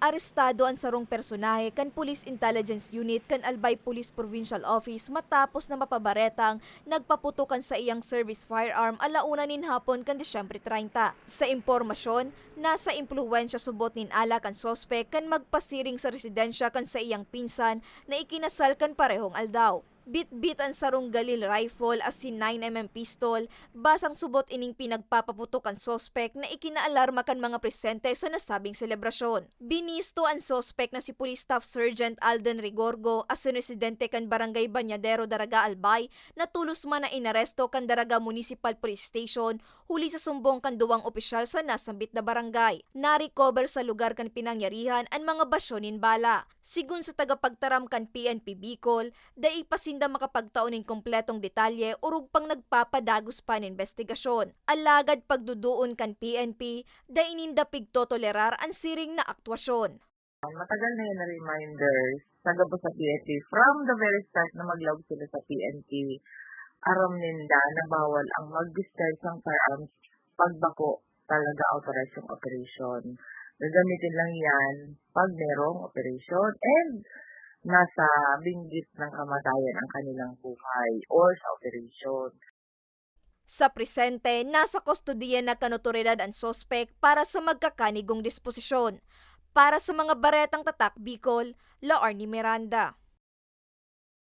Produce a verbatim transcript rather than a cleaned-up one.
Arestado an sarong personahe kan Police Intelligence Unit kan Albay Police Provincial Office matapos na mapabaretang nagpaputok kan saiyang service firearm ala una nin hapon kan Disyembre treinta. Sa impormasyon, nasa impluwensya subot nin alak an suspek kan magpasiring sa residensya kan saiyang pinsan na ikinasal kan parehong aldaw. Bitbit an sarong Galil rifle asin nine M M pistol, basang subot ining pinagpapaputok kan suspek na ikinaalarma kan mga presente sa nasabing selebrasyon. Binisto an suspek na si Police Staff Sergeant Alden Rigorgo asin residente kan Barangay Bañadero, Daraga, Albay, na tolos man na inaresto kan Daraga Municipal Police Station huli sa sumbong kan duwang opisyal sa nasambit na barangay. Narecover sa lugar kan pinangyarihan an mga basyo nin bala. Sigon sa tagapagtaram kan P N P Bicol, dai pa sinda makapagtao nin kompletong detalye orog pang nagpapadagos pa an imbestigasyon. Alagad pagduduon kan P N P, dai ninda pigtotolerar an siring na aktwasyon. Matagal na yan na reminders sa gabos sa P N P. From the very start na maglaog sila sa P N P, aram ninda na bawal ang mag-discharge ng firearms pag bako talaga authorized yung operation. Gagamitin lang yan pag merong operation and nasa binggit ng kamatayan ang kanilang buhay or sa operation. Sa presente, nasa kustodiya na kan otoridad an suspek para sa magkakanigong disposisyon. Para sa mga Baretang Tatak Bicol, Laarni Miranda.